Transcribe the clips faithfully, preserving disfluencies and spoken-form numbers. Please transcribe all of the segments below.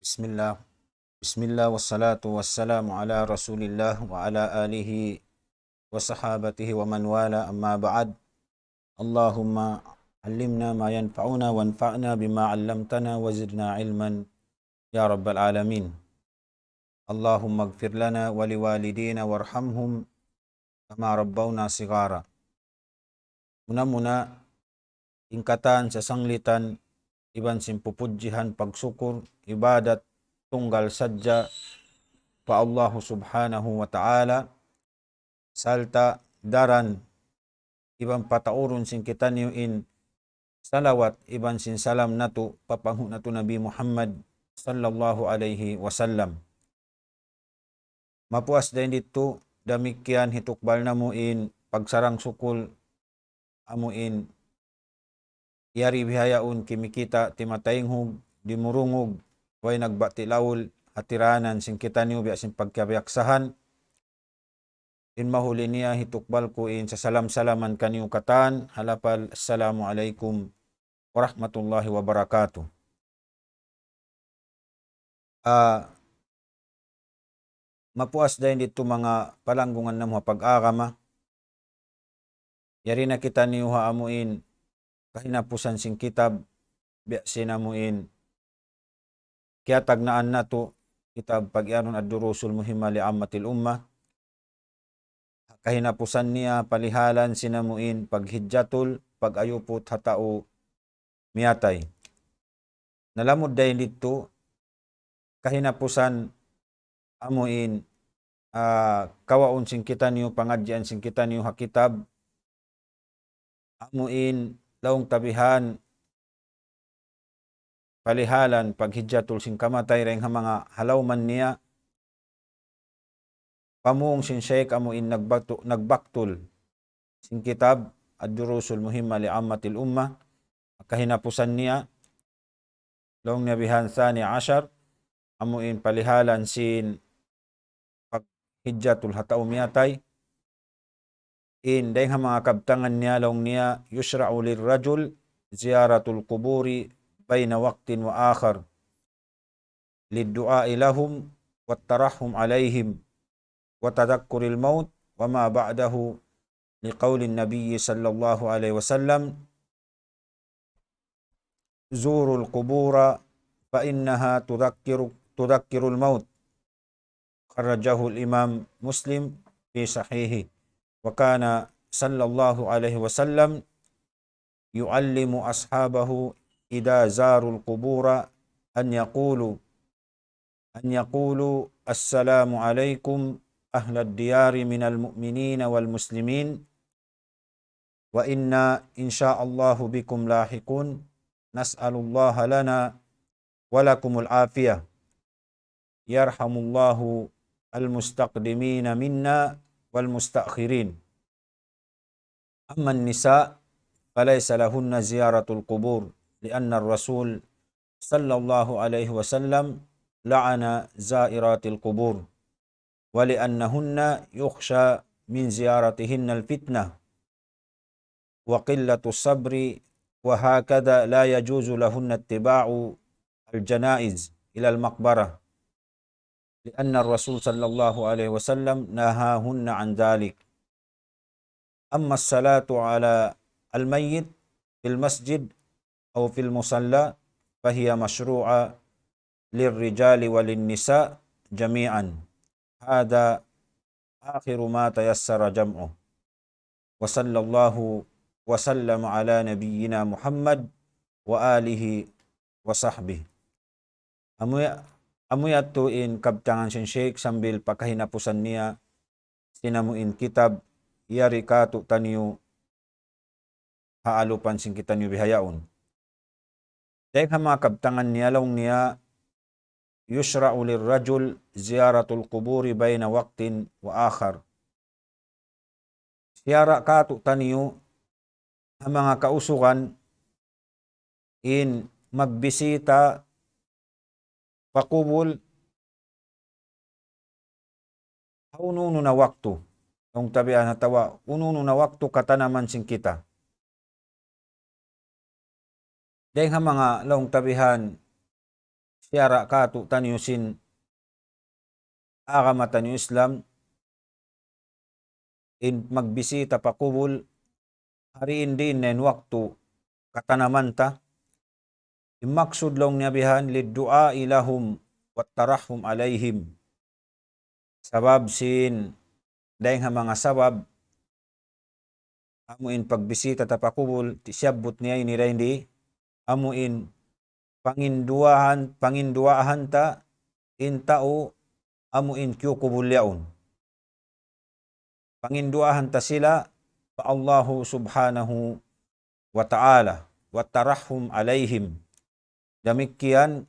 بسم الله. بسم الله والصلاة والسلام على رسول الله وعلى آله وصحابته ومن والاه، أما بعد. اللهم علمنا ما ينفعنا وانفعنا بما علمتنا وزدنا علما يا رب العالمين. اللهم اغفر لنا ولوالدينا وارحمهم كما ربونا صغارا. Muna-muna, in katan sasanglitan iban sin pupudjihan, pagsukul, ibadat tunggal sadja pa Allahu Subhanahu wa Ta'ala, sarta' daran iban pataurun sin kitaniyu in salawat iban sin salam natu' pa panghu' natu' Nabi Muhammad sallallahu alayhi wasallam. Mapuas dayn ditu, damikkiyan hitukbal namu' in pagsarang-sukul, amu in yari bihaun kimikita' timataynghug, dimurungug, way nagbati' laul, hatiranan sin kitaniyu biya' sin pagkabiyaksahan. In mahuli niya hitukbal ku in sasalam-salaman kaniyu katan, ha lapal, Assalamu alaykum warahmatullahi wabarakatuh. Ah, mapuas dayn ditu manga palanggungan namu' ha pag-agama. Yari na kitaniyu ha amu in kahinapusan sin kitab, biya' sin amu in kiyatagnaan natu', kitab pag-iyanun Ad-Durusul Muhimma li Ammatil Ummah. Kahinapusan niya palihalan sin amu in paghijjatul, pag-ayuput ha tau miyatay. Na lamud dayn ditu, kahinapusan amu in, ah, kawaun sin kitaniyu, pangadjian sin kitaniyu ha kitab, amu in laung ta bihan palihalan paghijjatul sin kamatay dayn ha manga halawman niya, pamung sin Shaykh amu in nagbatu-, nagbaktul sin kitab Ad-Durusul Muhimma li Ammatil Ummah, kahinapusan niya, laung niya bihan Thani Ashar, amu in palihalan sin paghijjatul ha tau miyatay. In dayn ha manga kabtangan niya, laung niya, يشرع للرجل زيارة القبور بين وقت وآخر للدعاء لهم والترحم عليهم وتذكر الموت وما بعده، لقول النبي صلى الله عليه وسلم: زوروا القبور فإنها تذكر، تذكر الموت. خرجه الإمام مسلم في صحيحه. وكان صلى الله عليه وسلم يعلم أصحابه إذا زاروا القبور أن يقولوا، أن يقولوا: السلام عليكم أهل الديار من المؤمنين والمسلمين، وإنا إن شاء الله بكم لاحقون، نسأل الله لنا ولكم العافية، يرحم الله المستقدمين منا والمستأخرين. أما النساء فليس لهن زيارة القبور، لأن الرسول صلى الله عليه وسلم لعن زائرات القبور، ولأنهن يخشى من زيارتهن الفتنة وقلة الصبر، وهكذا لا يجوز لهن اتباع الجنائز إلى المقبرة، لأن الرسول صلى الله عليه وسلم نهاهن عن ذلك. أما الصلاة على الميت في المسجد أو في المصلى فهي مشروعة للرجال وللنساء جميعا. هذا آخر ما تيسر جمعه. وصلى الله وسلم على نبينا محمد وآله وصحبه. Amu ya-, amu yadtu in kabtangan sin Shaykh sambil pa kahinapusan niya sin amu in kitab yari kātu'niyu ha alupan sin kitaniyu bihaun. Dayn ha manga kabtangan niya, laung niya, يشرع للرجل زيارة القبور بين وقت وآخر. Siyara' kātu'niyu ha manga kausugan in magbisita pa kubul ha unu-unu na waktu. Laung ta bihan atawa unu-unu na waktu katanaman sin kita. Dayn ha manga laung ta bihan siyara' kātu'niyu sin agama taniyu Islam, in magbisita pa kubul, ha diin-diin na in waktu katanaman ta. In maksud laung niya bihan, للدعاء لهم والترحم عليهم. Sabab sin, dayng ha manga sabab, amu in pagbisita ta pa kubul, ti-, siyabbut niya ini dayn di, amu in panginduwaahan, panginduwaahan ta in tau amu in kiyukubul yaun. Panginduwaahan ta sila pa Allahu Subhanahu wa Ta'ala, والترحم عليهم. Damikkiyan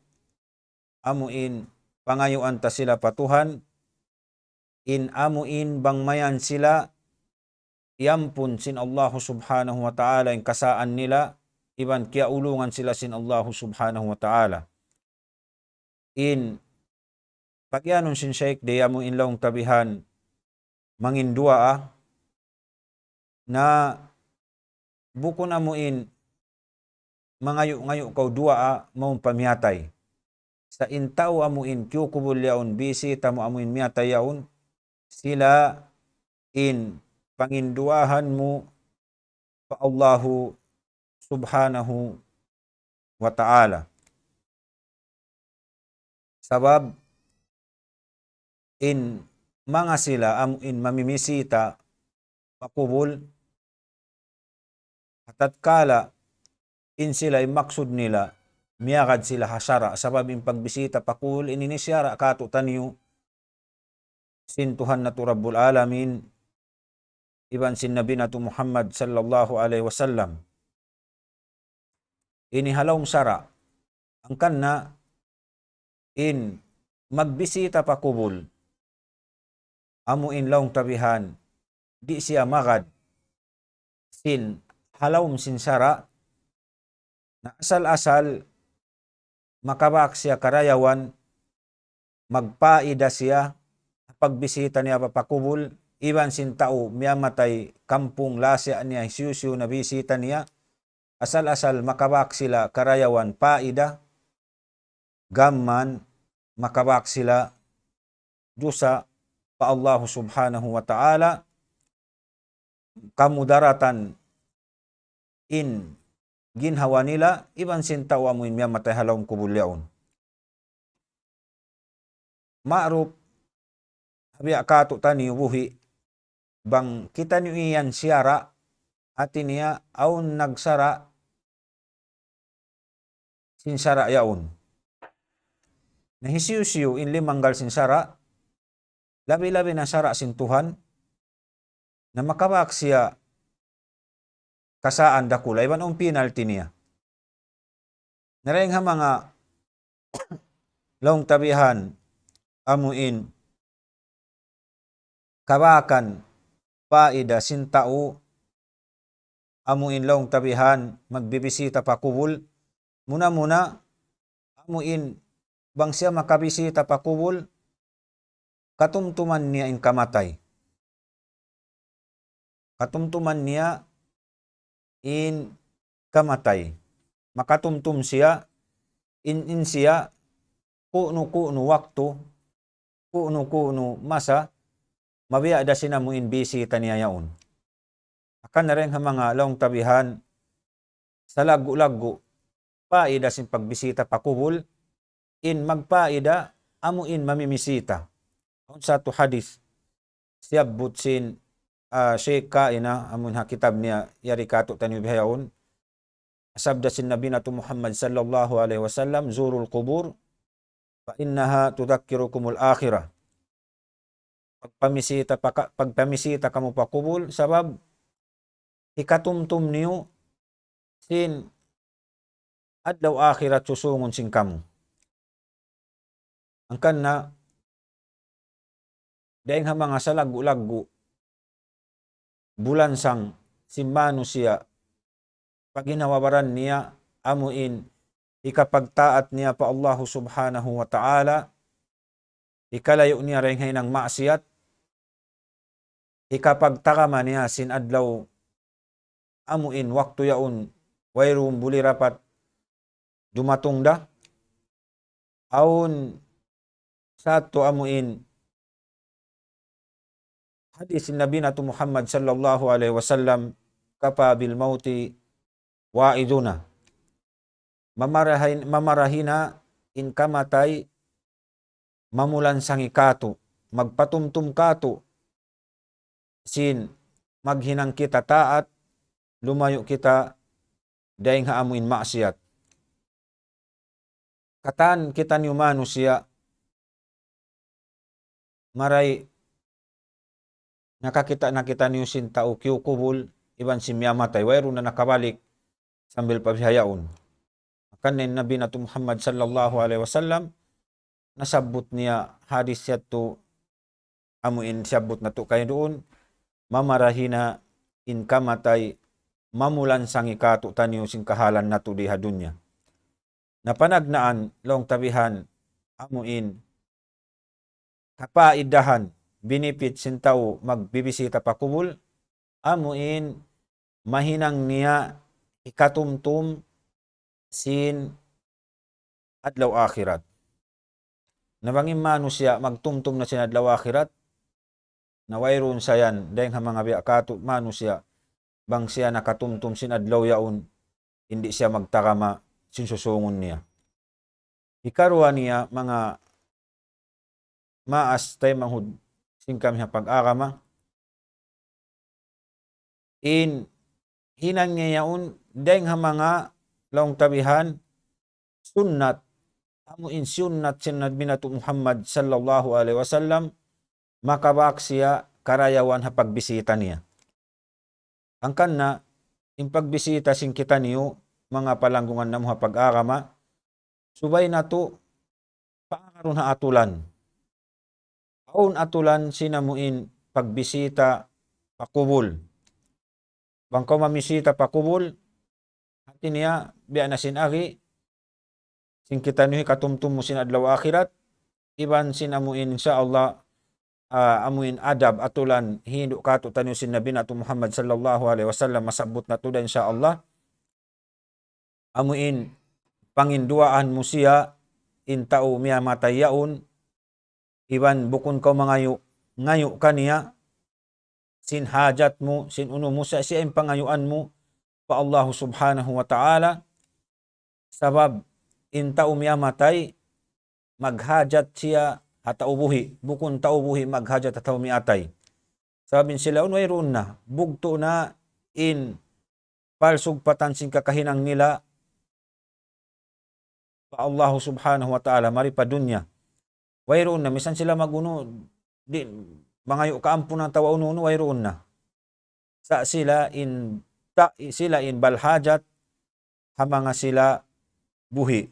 amu in pangayuan ta sila pa Tuhan, in amu in bang mayan sila iyampun sin Allahu Subhanahu wa Ta'ala in kasaan nila, iban kiyaulungan sila sin Allahu Subhanahu wa Ta'ala. In pagiyanun sin Shaykh di amu in laung ta bihan manginduwaa, na bukun amu in mangayu'-ngayu' kaw duwaa mawn pa miyatay. Sa' in tau amu in kiyukubul yaun, bisita mu amu in miyatay yaun, sila in panginduwaahan mu pa Allahu Subhanahu wa Ta'ala. Sabab in manga sila amu in mamimisita pa kubul, ha tatkala in sila in maksud nila, miyagad sila ha sara', sabab in pagbisita pa kubul ini, ini siyara' kātu'niyu sin Tuhan natu' Rabbul Alamin, iban sin Nabi natu' Muhammad sallallahu alayhi wasallam. Ini ha lawm sara'. Hangkan na in magbisita pa kubul, amu in laung ta bihan, di' siya magad sin ha lawm sin sara', na asal-asal makabak siya karayawan, magpaida siya, pagbisita niya pa, pa kubul, iban sin tau miyamatay kampung lasa niya, hisiyu-siyu na bisita niya, asal-asal makabak sila karayawan paida, gām makabak sila dusa pa Allahu Subhanahu wa Ta'ala, kamudaratan in ginhawa nila, iban sin tau amu in miyamatay ha lawm kubul yaun. Ma'ruf, ha biya' kātu'niyu buhi', bang kitaniyu yan siyara', hāti niya awn nagsara' sin sara' yaun. Na hisiyu-siyu in limanggal sin sara', labi-labi na sara' sin Tuhan, na makabak siya kasaan dakula', iban awn penalty niya. Na dayng ha manga laung ta bihan amu in kabakan paida sin tau amu in laung ta bihan magbibisita pa kubul, muna-muna amu in bang siya makabisita pa kubul, katumtuman niya in kamatay. Katumtuman niya in kamatay. Makatumtum siya, in, in siya, ku'nu-ku'nu waktu, ku'nu-ku'nu masa, mabiya' da sin amu in bisita niya yaun. Hangkan na dayng ha manga laung ta bihan, salaggu'-laggu' paida sin pagbisita pa kubul, in magpaida amu in mamimisita. Awn satu hadith, siyabbut sin, ah, Shaykh kaina, amu in ha kitab niya, yari kātu'niyu bihaun. Sabda sin Nabi natu' Muhammad sallallahu alayhi wasallam, زوروا القبور فإنها تذكركم الآخرة. Pagpamisita pa ka-, pagpamisita kamu pa kubul, sabab hikatumtum niyu sin adlaw akhirat susūngun sin kamu. Hangkan na, dayng ha manga salaggu'-laggu' bulansang sin manusiya', paginhawa-baran niya, amu in hikapagtaat niya pa Allahu Subhanahu wa Ta'ala, hikalayu' niya dayng ha hinang maksiyat, hikapagtagama niya sin adlaw amu in waktu yaun wayruun buli dapat dumatung da. Awn sa tu amuin hadis sin Nabi natu' Muhammad sallallahu alayhi wasallam, "Kafa bil mauti wa'iduna." Mamarahin-, mamarahi na in kamatay mamulansangi katu', magpatumtum katu', sin maghinang kita taat, lumayu' kita dayn ha amuin maksiat. Katan kitaniyu manusiya', maray nakakita' na kitaniyu sin tau kiyukubul, iban sin miyamatay, wayruun na nakabalik sambil pa bihaun. Hangkan in Nabi natu' Muhammad sallallahu alayhi wasallam, nasabbut niya hadis yadtu, amuin siyabbut natu' kayduun, mamarahi na in kamatay mamulansangi katu'taniyu sin kahalan natu' di ha dunya. Na panagnaan, laung ta bihan, amuin kapaidahan, benefit sin tau magbibisita pa kubul, amuin mahinang niya hikatumtum sin adlaw akhirat. Na bang in manusiya' magtumtum na sin adlaw akhirat, na wayruun sa yan dayn ha manga biya' katu' manusiya', bang siya nakatumtum sin adlaw yaun, di' siya magtagama' sin susungun niya. Hikaruwa niya, manga maas taymanghud sin kami ha pag-agama, in hinang niya yaun dayn ha manga, laung ta bihan, sunnat, amuin sunnat sin Nabi natu' Muhammad sallallahu alayhi wasallam, makabak siya karayawan ha pagbisita niya. Hangkan na, in pagbisita sin kitaniyu, manga palanggungan namu' ha pag-agama, subay natu' paagarun ha atulan. Awn atulan sin amuin pagbisita pa kubul. Bang kaw mamisita pa kubul, hati niya, biya' na sin agi, sin kitaniyu hikatumtum mu sin adlaw akhirat, iban sin amuin, insya Allah, ah, amuin adab atulan hindu' katu'taniyu sin Nabi natu' Muhammad sallallahu alayhi wasallam, masabbut natu' da, insya Allah. Amuin panginduwaan mu siya, in tau miyamatay yaun, iban bukun kaw mangayu', ngayu' kaniya sin hajat mu, sin unu mu, sa siya in pangayuan mu pa Allahu subhanahu wa ta'ala. Sabab in tau miyamatay, maghajat siya ha tau buhi', bukun tau buhi' maghajat ha tau miyatay. Sabab in sila yaun wayruun na, bugtu' na in palsugpatan sin kakahinang nila pa Allahu subhanahu wa ta'ala, mari pa dunya. Wayruun na, misan sila mag-unu, di', mangayu' kaampunan atawa unu-unu, wayruun na. Sa' sila in, ta-, sila in balhajat ha manga sila buhi'.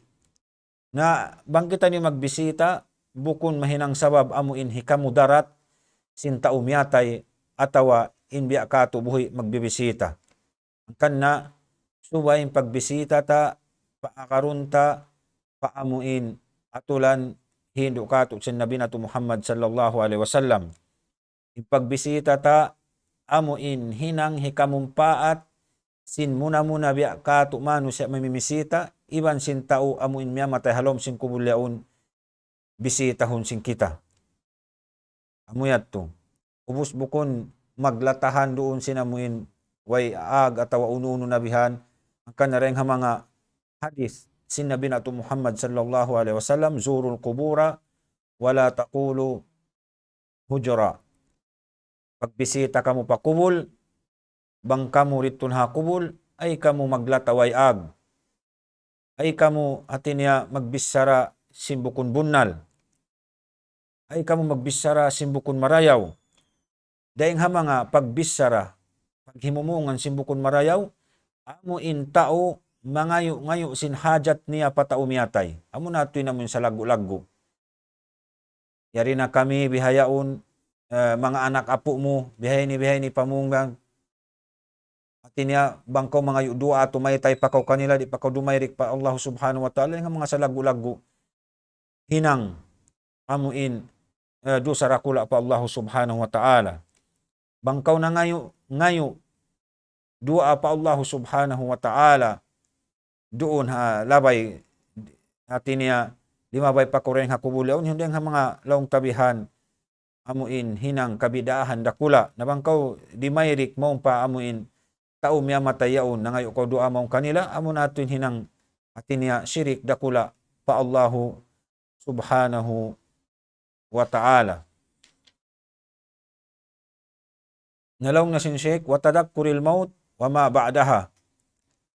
Na bang kitaniyu magbisita, bukun mahinang sabab amuin hikamudarat sin tau miyatay atawa in biya' katu' buhi' magbibisita. Hangkan na, subay in pagbisita ta, paagarun ta pa amuin atulan hindu' katu' sin Nabi natu' Muhammad sallallahu alayhi wasallam. In pagbisita ta, amuin hinang hikamumpaat sin muna-muna biya' katu' manusiya' mamimisita, iban sin tau amuin miyamatay ha lawm sin kubul yaun, bisitahun sin kita. Amu yadtu. Ubus bukun maglatahan duun sin amuin way ag atawa unu-unu na bihan, hangkan na dayn ha manga hadis sin Nabi natu' Muhammad sallallahu alayhi wasallam, "زوروا القبور ولا تقولوا هجرا." Pagbisita kamu pa kubul, bang kamu didtu ha kubul, ayaw kamu maglata way ag. Ayaw kamu, hati niya, magbichara sin bukun bunnal. Ayaw kamu magbichara sin bukun marayaw. Dayn ha manga pagbichara, paghimumungan sin bukun marayaw, amu in tau mangayu'-ngayu' sin hajat niya pa tau miyatay. Amu na tuud in amu in salaggu'-laggu'. Yari na kami bihaun, eh, manga anak apu' mu, bihaini, bihaini pamunggan. Hati niya, bang kaw mangayu' duwaa, tumaytay pa kaw kanila, di' pa kaw dumayrik pa Allah subhanahu wa ta'ala, in manga salaggu'-laggu' hinang amu in, eh, dusa dakula' pa Allah subhanahu wa ta'ala. Bang kaw nangayu', ngayu' duwaa pa Allah subhanahu wa ta'ala, duun ha labay, hati niya, limabay pa kuring ha kubul yaun, yun dayng ha manga laung ta bihan, amu in hinang kabidaahan dakula'. Na bang kaw di' mayrik mawn pa amu in tau miyamatay yaun, nangayu' kaw duwaa mawn kanila, amu na yadtu in hinang hati niya shirik dakula' pa Allahu subhanahu wa ta'ala. Na laung na sin Sheikh, وتذكر الموت وما بعدها.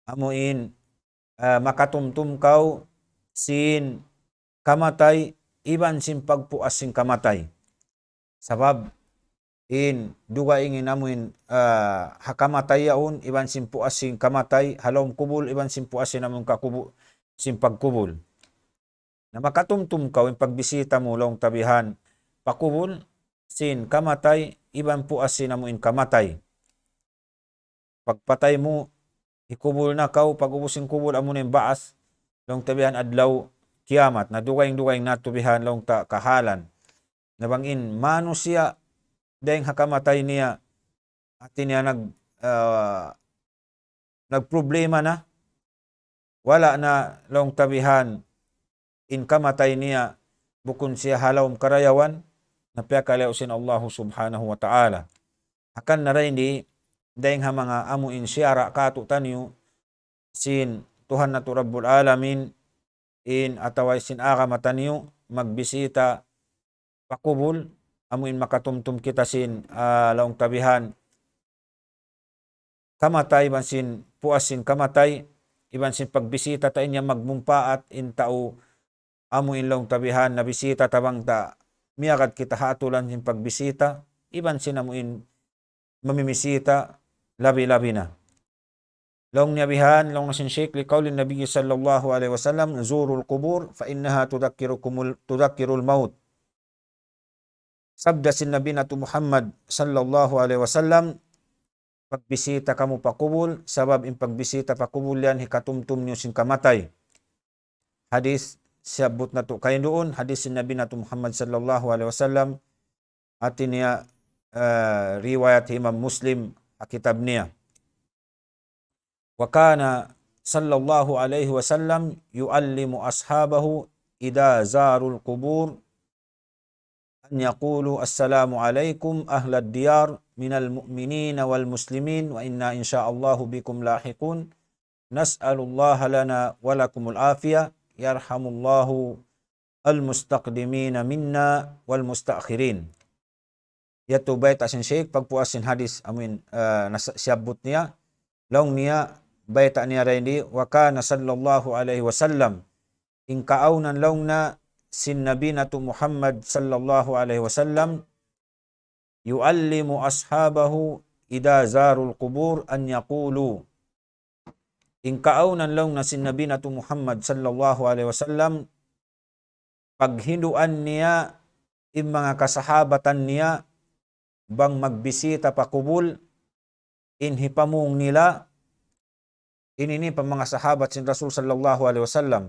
Amu in, ah, makatumtum kaw sin kamatay, iban sin pagpuas sin kamatay. Sabab in dugaing in amu in, ah, ha kamatay yaun, iban sin puas sin kamatay, ha lawm kubul, iban sin puas sin amu in kakubu-, sin pagkubul. Na makatumtum kaw in pagbisita mu laung ta bihan pa kubul sin kamatay, iban puas sin amu in kamatay. Pagpatay mu, hikubul na kaw, pag'ubus sin kubul, amu na in ba'as, laung ta bihan adlaw kiyamat, na dugaing-dugaing natu' bihan laung ta kahalan. Na bang in manusiya' dayng ha kamatay niya, hati niya nag-, ah, nagproblema na, wala' na laung ta bihan in kamatay niya, bukun siya ha lawm karayawan, na piyakalayu' sin Allahu subhanahu wa ta'ala. Hangkan na dayn di, dayng ha manga amu in siyara' kātu'niyu sin Tuhan natu' Rabbul Alamin, in atawa sin agama taniyu, magbisita pa kubul, amu in makatumtum kita sin, ah, laung ta bihan kamatay, iban sin puas sin kamatay, iban sin pagbisita ta in yan magmumpaat in tau amu in laung ta bihan nabisita ta bang ta miyagad kita ha atulan sin pagbisita, iban sin amu in mamimisita labi-labi na. Laung niya bihan, laung na sin Sheikh, لقول النبي صلى الله عليه وسلم: زوروا القبور فإنها تذكركم ال-، تذكر الموت. Sabda sin Nabi natu' Muhammad sallallahu alayhi wasallam, pagbisita kamu pa kubul, sabab in pagbisita pa kubul yan hikatumtum niyu sin kamatay. Hadis siyabbut natu' kaina duun, hadis sin Nabi natu' Muhammad sallallahu alayhi wasallam, hati niya, eh, riwayat Imam Muslim, ha kitab niya. وكان صلى الله عليه وسلم يعلم أصحابه إذا زاروا القبور أن يقولوا: السلام عليكم أهل الديار من المؤمنين والمسلمين وإنا إن شاء الله بكم لاحقون. نسأل الله لنا ولكم العافية. يرحم الله المستقدمين منا والمستأخرين. Yadtu bayta' sin Sheikh, pagpuas sin hadis, amu in, eh, nas-, siyabbut niya, laung niya, bayta' niya dayn di, وكان صلى الله عليه وسلم, in kaawnan laung na sin Nabi natu' Muhammad sallallahu alayhi wasallam, يعلم أصحابه إذا زاروا القبور أن يقولوا. In kaawnan laung na sin Nabi natu' Muhammad sallallahu alayhi wasallam, paghinduan niya in manga kasahabatan niya bang magbisita pa kubul, in hipamung nila, ini ini pa manga sahabat sin Rasul sallallahu alayhi wasallam,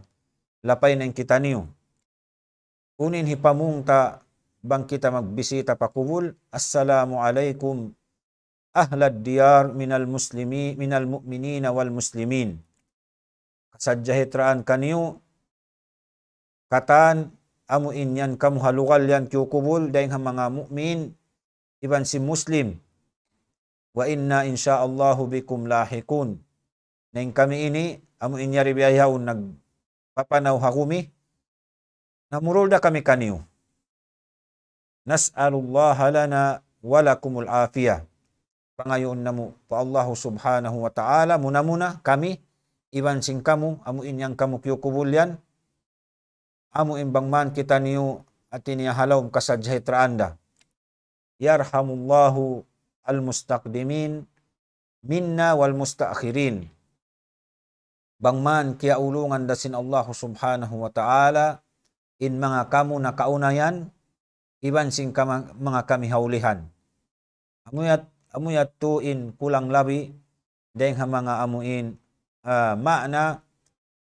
lapay na in kitaniyu. Unu in hipamung ta bang kita magbisita pa kubul, السلام عليكم أهل الديار من المسلمي-، من المؤمنين والمسلمين. Kasajahtraan kaniyu, katan amu in yan kamu ha lugal yan kiyukubul, dayng ha manga mu'min, iban sin Muslim. وإنا إن شاء الله بكم لاحقون. Na in kami ini, amu in yari bihaun nagpapanaw ha kami, namurul da kami kaniyu. نسأل الله لنا ولكم العافية. Pangayuun namu' pa Allahu subhanahu wa ta'ala, muna-muna kami, iban sin kamu, amu in yan kamu kiyukubul yan, amu in bang man kitaniyu hati niya ha lawm kasajahtraan da. يرحم الله المستقدمين منا والمستأخرين. Bang man kiyaulungan da sin Allahu subhanahu wa ta'ala in manga kamu nakauna yan, iban sin kama-, manga kami ha ulihan. Amu yat-, amu yadtu in kulang labi, dayng ha manga amu in, ah, maana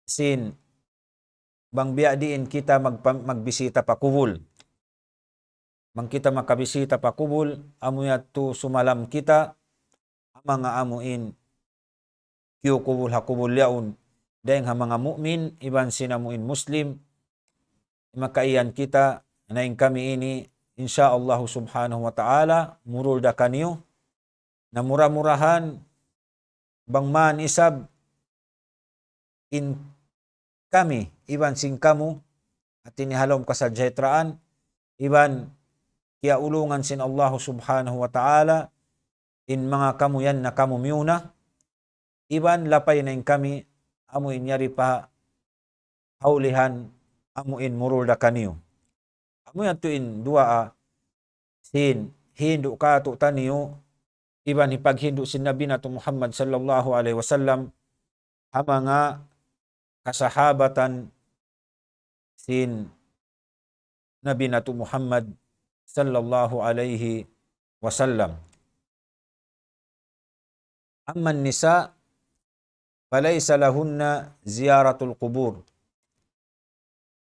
sin bang biya' diin kita magpa-, magbisita pa kubul. Bang kita makabisita pa kubul, amu yadtu sumalam kita, ha manga amu in kiyukubul ha kubul yaun, dayng ha manga mu'min, iban sin amu in Muslim, makaiyan kita, na in kami ini, insya Allah subhanahu wa ta'ala, murul da kaniyu, na mura-murahan, bang man isab in kami, iban sin kamu, hati niya ha lawm kasajahitraan, iban kiyaulungan sin Allah subhanahu wa ta'ala, in manga kamu yan na kamu miyuna, iban lapay na in kami, amu in yari pa hawlihan, amu in murul da kaniyu. Amu yadtu in duwaa sin hindu' kātu'niyu, iban hipaghindu' sin Nabi natu' Muhammad sallallahu alayhi wasallam, ha manga kasahabatan sin Nabi natu' Muhammad sallallahu alayhi wasallam. أما النساء فليس لهن زيارة القبور.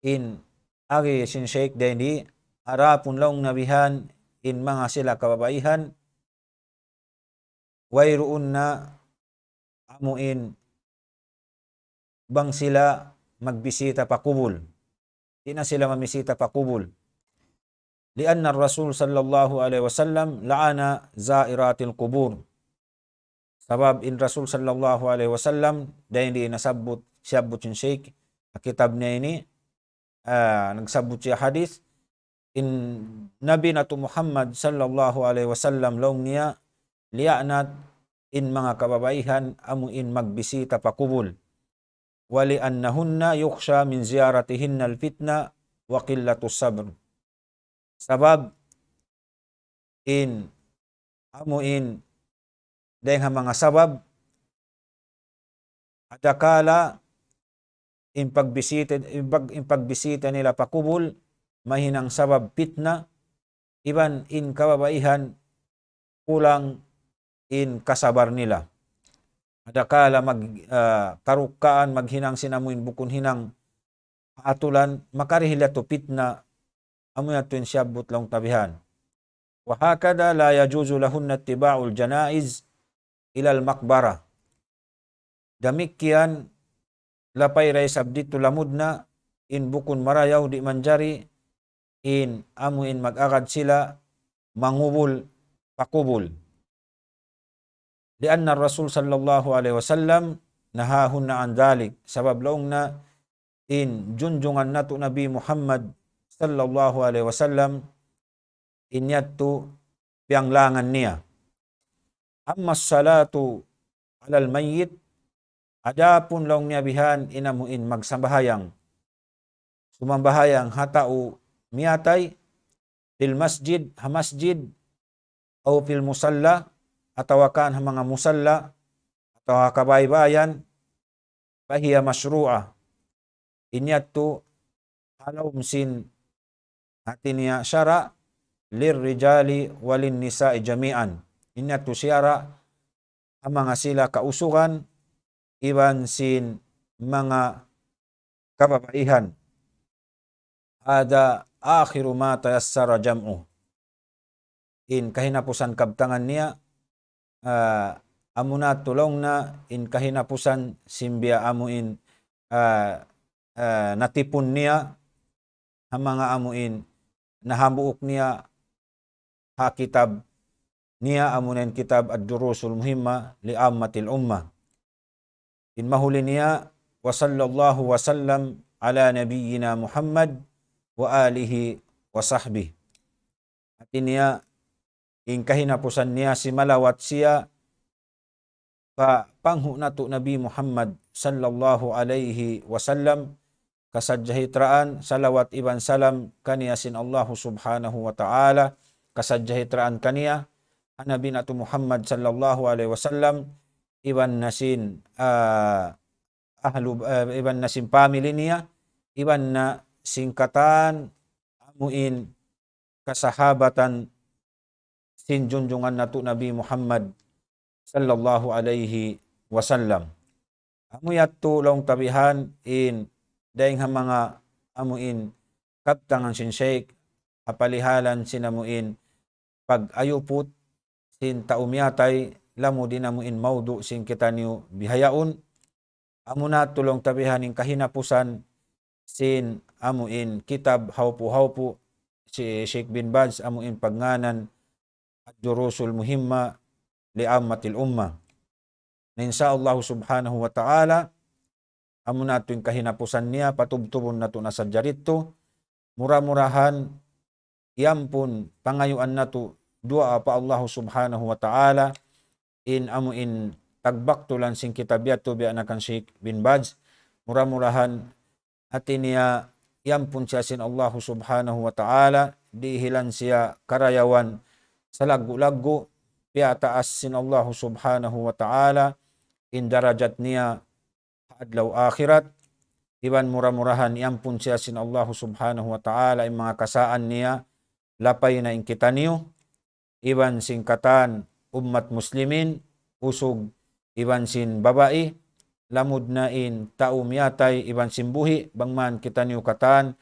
In agi sin Shaykh dayn di, adapun laung niya bihan, in manga sila kababaihan, wayruun na amu in bang sila magbisita pa kubul. Di' na sila mamisita pa kubul. لأن الرسول صلى الله عليه وسلم لعن زائرات القبور. Sabab in Rasul sallallahu alayhi wasallam, dayn di nasabbut, siyabbut sin Shaykh, ha kitab niya ini, ah, nagsabbut siya hadith, in Nabi natu' Muhammad sallallahu alayhi wasallam laung niya, liyaanat in manga kababaihan amu in magbisita pa kubul. ولأنهن يخشى من زيارتهن الفتنة وقلة الصبر. Sabab in, amu in, dayn ha manga sabab, adakala in pagbisita, in pag-, in pagbisita nila pa kubul, mahinang sabab pitna, iban in kababaihan kulang in kasabar nila. Adakala mag-, ah, karukkaan maghinang sin amu in bukun hinang atulan, makarihil yadtu pitna, amu yadtu in siyabbut laung ta bihan. وهكذا لا يجوز لهن اتباع الجنائز إلى المقبرة. Damikkiyan lapay da isab didtu lamud na in bukun marayaw di' manjari in amu in mag-agad sila mangubul pa kubul. لأن الرسول صلى الله عليه وسلم نهاهن عن ذلك. Sabab laung niya in junjungan natu' Nabi Muhammad sallallahu alayhi wasallam in yadtu piyanglangan niya. أما الصلاة على الميت, adapun laung niya bihan in amu in magsambahayang, sumambahayang ha tau miyatay, في المسجد, ha masjid, أو في المصلى, atawa kan ha manga musalla, atawa ha kabaybayan, فهي مشروعة. In yadtu ha lawm sin hati niya sara', للرجال وللنساء جميعا. In yadtu sara' ha manga sila kausugan, iban sin manga kababaihan. هذا آخر ما تيسر جمعه. In kahinapusan kabtangan niya, ah, amuna tuud laung niya, in kahinapusan sin biya' amu in, ah, ah, natipun niya, ha manga amu in nahambuuk niya ha kitab niya, amuna in kitab الدروس المهمة لعامة الأمة. In mahuli niya, وصلى الله وسلم على نبينا محمد وآله وصحبه. Hati niya, in kahinapusan niya simalawat siya pa panghu' natu' Nabi Muhammad sallallahu alayhi wasallam, kasajjahitraan, salawat iban salam kaniya sin Allahu subhanahu wa ta'ala, kasajjahitraan kaniya, ha Nabi natu' Muhammad sallallahu alayhi wasallam, iban na sin, ah, ahlu, ah, iban na sin family niya, iban na sin katan amu in kasahabatan sin junjungan natu' Nabi Muhammad sallallahu alayhi wasallam. Amu yadtu laung ta bihan in dayng ha manga amu in kabtangan sin Shaykh, ha palihalan sin amu in pag-ayuput sin tau miyatay, lamud in amu in mawdu' sin kitaniyu bihaun. Amuna tuud laung ta bihan in kahinapusan sin amu in kitab hawpu-hawpu sin Sheikh bin Baz, amu in pagngānan Ad-Durusul Muhimma li Ammatil Ummah. Na insya Allah subhanahu wa ta'ala, amu na tuud in kahinapusan niya, patubtubun natu' na sadja didtu. Mura-murahan, iyampun pangayuan natu' duwaa pa Allah subhanahu wa ta'ala, in amu in tagbaktulan sin kitab yadtu biya' na kan Sheikh bin Baz. Mura-murahan, hāti niya iyampun siya sin Allah subhanahu wa ta'ala, dihilan siya karayawan salaggu'-laggu', piyataas sin Allah subhanahu wa ta'ala in darajat niya ha adlaw akhirat, iban mura-murahan iyampun siya sin Allah subhanahu wa ta'ala in manga kasaan niya, lapay na in kitaniyu, iban sin katan ummat muslimin, usug iban sin babai, lamud na in tau miyatay iban sin buhi', bang man kitaniyu katan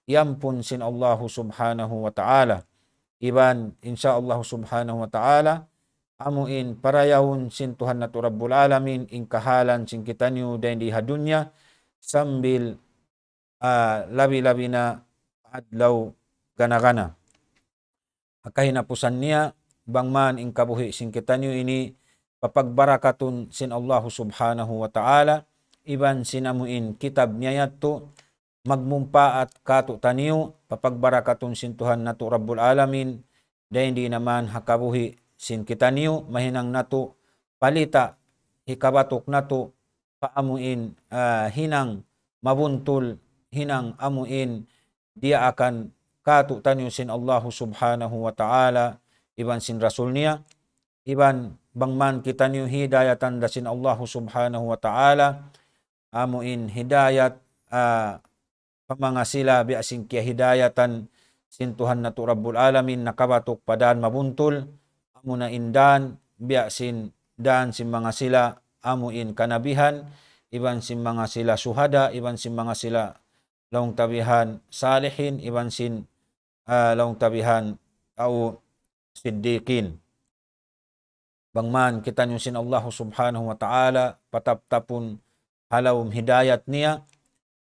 iyampun sin Allah subhanahu wa ta'ala. Iban insya Allah subhanahu wa ta'ala, amu in parayawun sin Tuhan natu' Rabbul Alamin in kahalan sin kitaniyu dayn di ha dunya, sambil, ah, labi-labi na adlaw gana-gana. Ha kahinapusan niya, bang man in kabuhi' sin kitaniyu ini papagbarakatun sin Allah subhanahu wa ta'ala, iban sin amu in kitab niya yadtu, magmumpaat kātu'niyu, papagbarakatun sin Tuhan natu' Rabbul Alamin, dayn di naman ha kabuhi' sin kitaniyu, mahinang natu' palita, hikabatuk natu', pa amu in, ah, hinang mabuntul, hinang amu in diyaakan kātu'niyu sin Allah subhanahu wa ta'ala, iban sin Rasul niya, iban bang man kitaniyu hidayatan da sin Allah subhanahu wa ta'ala, amu in hidayat, ah, pa manga sila biya' sin kiyahidayatan sin Tuhan natu' Rabbul Alamin nakabatuk pa dan mabuntul, amu na in dan biya' sin dan sin manga sila amu in kanabihan, iban sin manga sila suhada, iban sin manga sila laung tabihan salihin, iban sin, ah, laung tabihan tau siddiqin. Bang man kitaniyu sin Allah subhanahu wa ta'ala pataptapun ha lawm hidayat niya,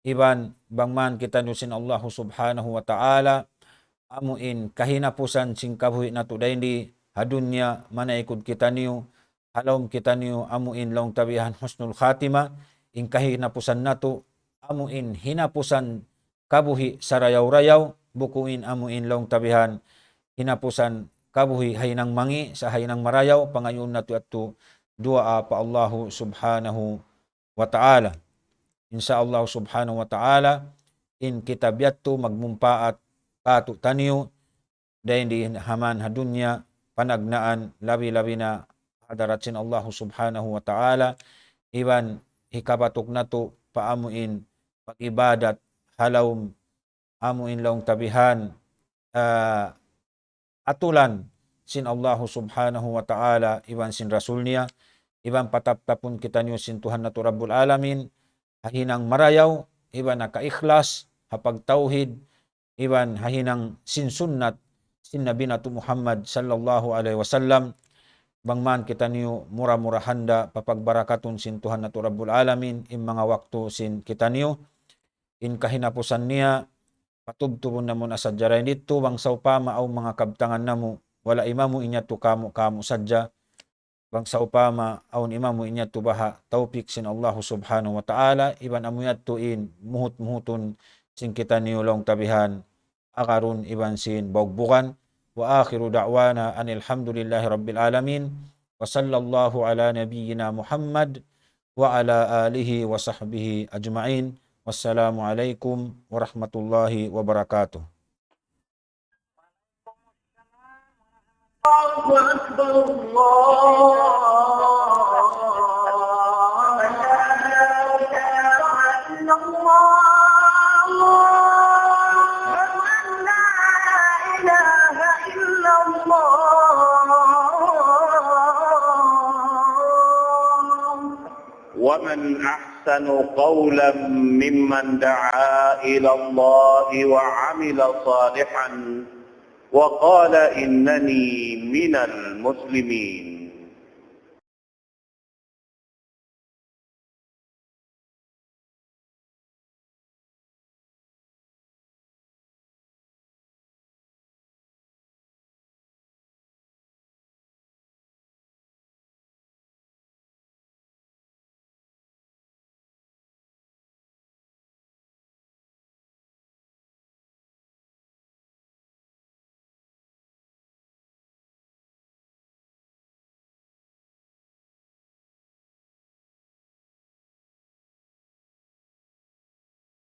iban bang man kitaniyu sin Allah subhanahu wa ta'ala amu in kahinapusan sin kabuhi' natu' dayn di ha dunya, manaykud kitaniyu, ha lawm kitaniyu amu in laung tabihan husnul khatima, in kahinapusan natu' amu in hinapusan kabuhi' sarayaw-rayaw, bukun in amu in laung tabihan hinapusan kabuhi' ha hinang mangi', sa' ha hinang marayaw, pangayuun natu' yadtu duwaa pa Allahu subhanahu wa ta'ala. Insya Allah subhanahu wa ta'ala, in kitab yadtu magmumpaat kātu'niyu, dayn di ha man ha dunya, panagnaan, labi-labi na hadarat sin Allahu subhanahu wa ta'ala, iban hikabatuk natu' pa amu in pag-ibadat ha lawm amu in laung tabihan, ah, atulan sin Allahu subhanahu wa ta'ala, iban sin Rasul niya, iban pataptapun kitaniyu sin Tuhan natu' Rabbul Alamin, ha hinang marayaw, iban ha kaikhlas, ha pagtawhid, iban ha hinang sin sunnat sin Nabi natu' Muhammad sallallahu alayhi wasallam, bang man kitaniyu mura-murahan da papagbarakatun sin Tuhan natu' Rabbul Alamin, in manga waktu sin kitaniyu, in kahinapusan niya, patubtubun namu' na sadja dayn didtu, bang sawpama awn manga kabtangan namu', wala' imamu in yadtu kamu', kamu' sadja, bang sawpama awn imamu in yadtu baha' tawpik sin Allahu subhanahu wa ta'ala, iban amu yadtu in muhut-muhutun sin kitaniyu laung tabihan, agarun iban sin baugbugan. وآخر دعوانا أن الحمد لله رب العالمين، وصلى الله على نبينا محمد وعلى آله وصحبه أجمعين. والسلام عليكم ورحمة الله وبركاته. الله أكبر، الله أكبر. لا إله إلا الله. أشهد أن لا إله إلا الله. ومن أحسن قولا ممن دعا إلى الله وعمل صالحا وقال إنني من المسلمين.